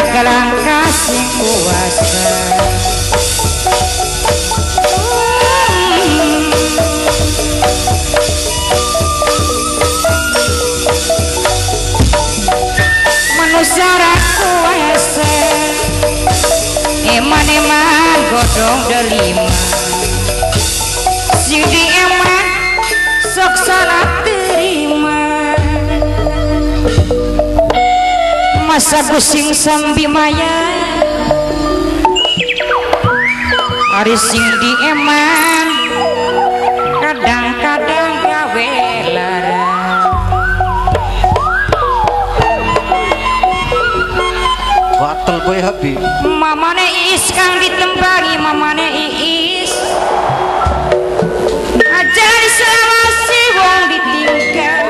Gelang kasih kuasa. Manusia kuasa eman-eman godong delima sing dieman sok salah terima. Masa pusing sambi maya hari sing dieman kadang-kadang gawe lara. Batel kowe Habi. Mamane Iis kang ditembangi mamane Iis aja diselawasi wong ditinggal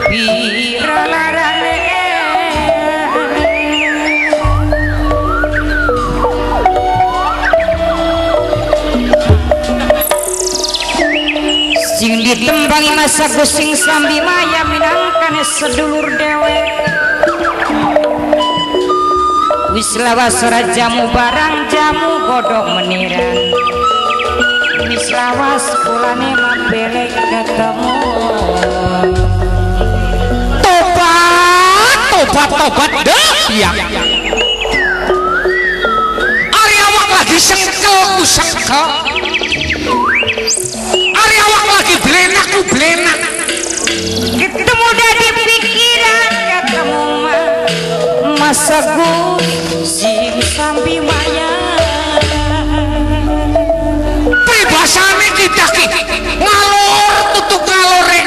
pira larane. Sing ditembangi masa gusing sambi maya minangkane sedulur dewe. Wis lawas ora jamu barang jamu godhong meniran. Wis lawas kulane mabelek ketemu. Tobat, tobat, tobat deh ya. Ari awak lagi sengkel ku sengkel. Ari awak lagi blenak ku blenak. Ketemu dari pikiran ketemu masa sing sambi maya. Pribasane kita ki ngalor tutuk ngalore,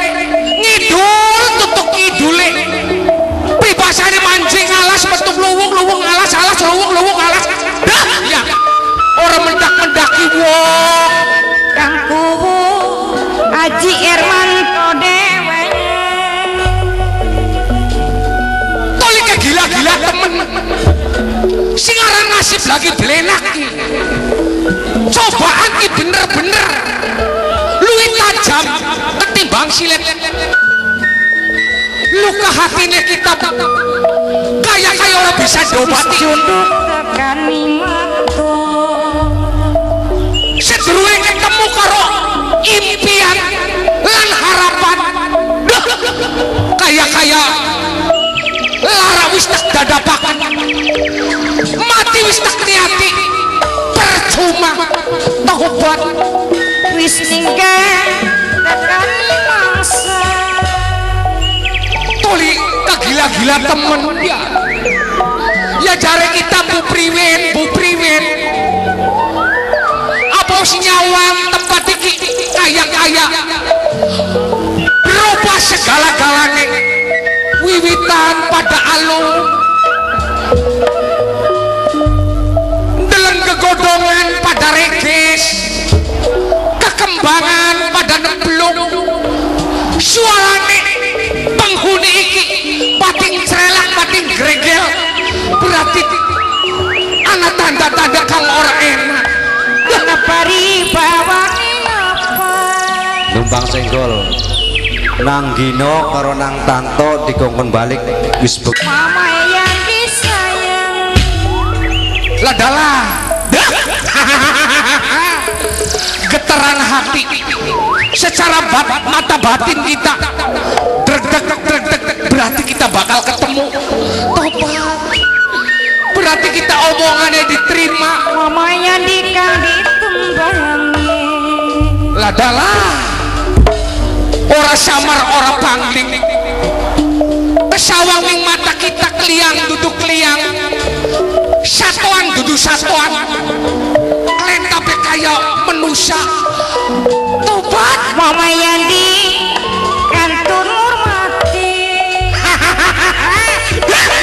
ngidul tutuk ngidule. Pribasane mancing alas metu luwung, luwung alas, alas luwung, luwung alas. Dah ya. Ora mendak-mendaki wong. Kang kuwu Haji Ermanto dewe. Toli gila-gila temen. Sing aran nasib lagi blenak ki. Cobaan ki bener-bener luwih tajam ketimbang silet. Luka hatine kita kaya-kaya ora bisa diobati. Sedurunge ketemu karo impian lan harapan kaya-kaya lara wis tak dadapakan, mati wis tak niati, percuma tobat wis ninggal tekani mangsa. Toli kegila-gila temen ya. Ya jare kita bu priwen, bu priwen. Apa sing nyawang tempat iki kaya-kaya berubah segala-galane. Wiwitan pada alum deleng kegodongan pada regis, kekembangan pada nemblung. Suarane penghuni iki pating cerelak pating gregel, berarti ana tanda-tanda kang ora enak. Ana paribawane apa numpang senggol nang Gino karo nang Tanto dikongkon balik wis mama yang disayang ladalah. Getaran hati secara mata batin kita deg-deg deg-deg, berarti kita bakal ketemu. Tobat berarti kita omongannya diterima. Mama yang ditembangi ladalah. Ora samar ora pangling kesawang ning mata kita kliang duduk kliang, satuan duduk satuan, klentape kaya menusa. Tobat mama yang di kantun mati.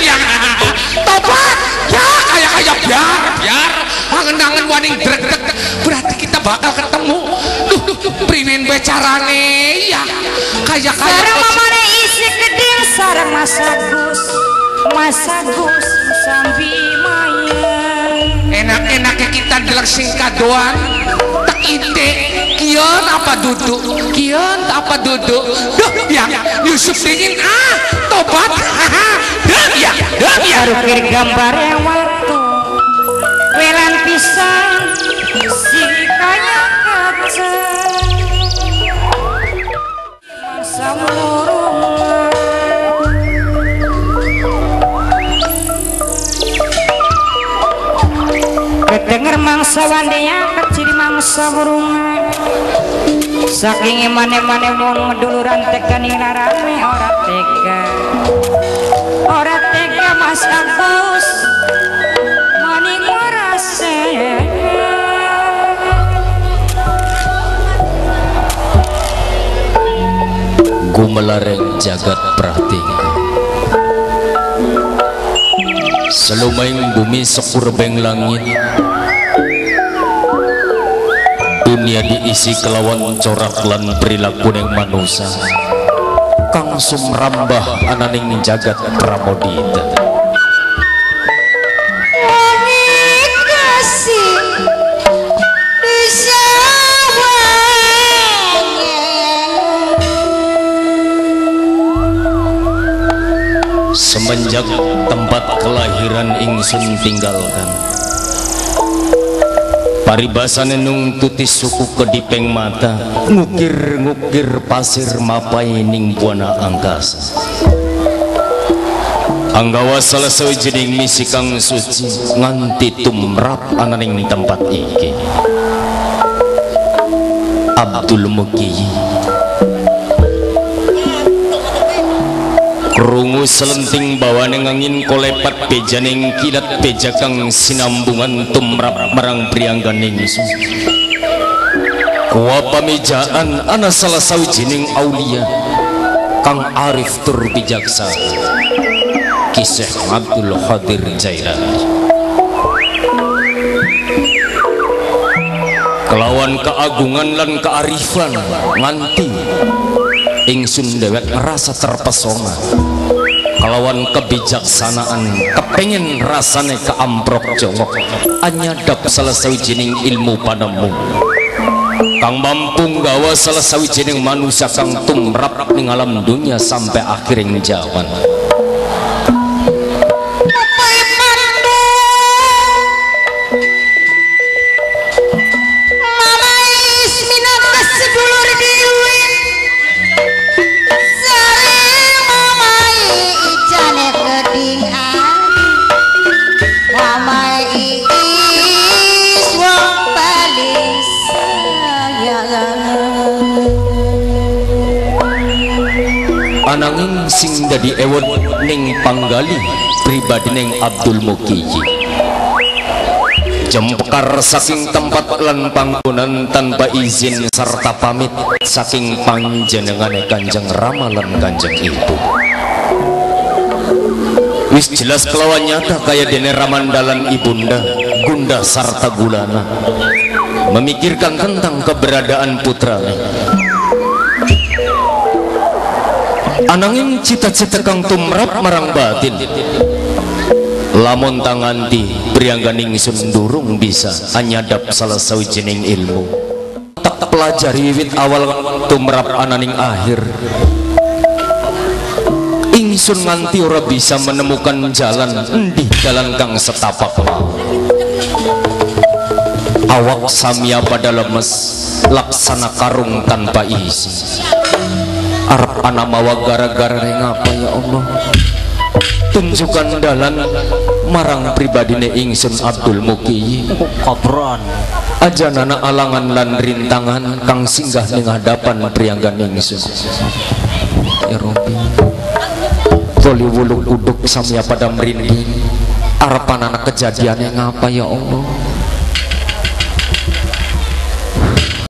Ya, tobat ya kaya-kaya biar biar angen-angen waning drek-drek, berarti kita bakal ketemu. Duh, priwen becarane ya kaya-kaya sarang mamane isi keding sarang Mas Agus, Mas Agus sambi maya. Enak-enaknya kita deleng sing kadoan tak ide kion apa duduk kion apa duduk duh yang Yusuf dingin ah tobat duh ya duh ya rukir gambar yang waktu welan pisang si kaya kaca masa murung kedenger mangsa wandenya kecil mangsa burungan saking mane-mane wong meduluran tega ning larane ora tega Mas Agus maning ora gumelareng jagat pratiga selumaing bumi sekurbeng langit dunia diisi kelawan corak lan perilaku ning manusa kang sumrambah ananing jagat pramodita. Semenjak tempat kelahiran ingsun tinggalkan paribasane nungtuti suku kedipeng mata ngukir-ngukir pasir mapai ning buana angkasa anggawa salah sawijining misi kang suci nganti tumrap ananing tempat iki Abdul Mukiyi krungu selenting bawane angin kolepat bejaning kilat beja kang sinambungan tumrap marang priyangganing kuwa pamijaan ana salah sawijining aulia kang arif tur bijaksana Ki Syekh Abdul Qadir Jailani kelawan keagungan lan kearifan nganti ingsun dewek ngerasa terpesona kelawan kebijaksanaan kepengen rasane keamprok jongok anyadap salah sawijining ilmu panemu kang mampu nggawa salah sawijining manusia kang tumrap ning alam dunia sampai akhiring jaman. Ananging sing dadi ewon ning panggali pribadi ning Abdul Mukiyi jempekar saking tempat lan panggonan tanpa izin serta pamit saking panjenengane Kanjeng Rama lan Kanjeng Ibu. Wis jelas kelawan nyata kaya dene ramandalan ibunda gunda sarta gulana memikirkan tentang keberadaan putrane. Ananging cita-cita kang tumrap marang batin lamun tanganti priyangganing ingsun durung bisa anyadap salah sawijining ilmu tak pelajari wiwit awal tumrap ananing akhir ingsun nganti ora bisa menemukan jalan endi dalan kang setapak mau awak samya pada lemes laksana karung tanpa isi arep ana mawa gara-gara ngapa ya Allah tunjukkan dalan marang pribadine ingsun Abdul Mukiyi kobron aja nana alangan lan rintangan kang singgah ning hadapan priyanggan ingsun ya Rabbi toli wulung uduk samya pada merinding arepan anak kejadiannya ngapa ya Allah.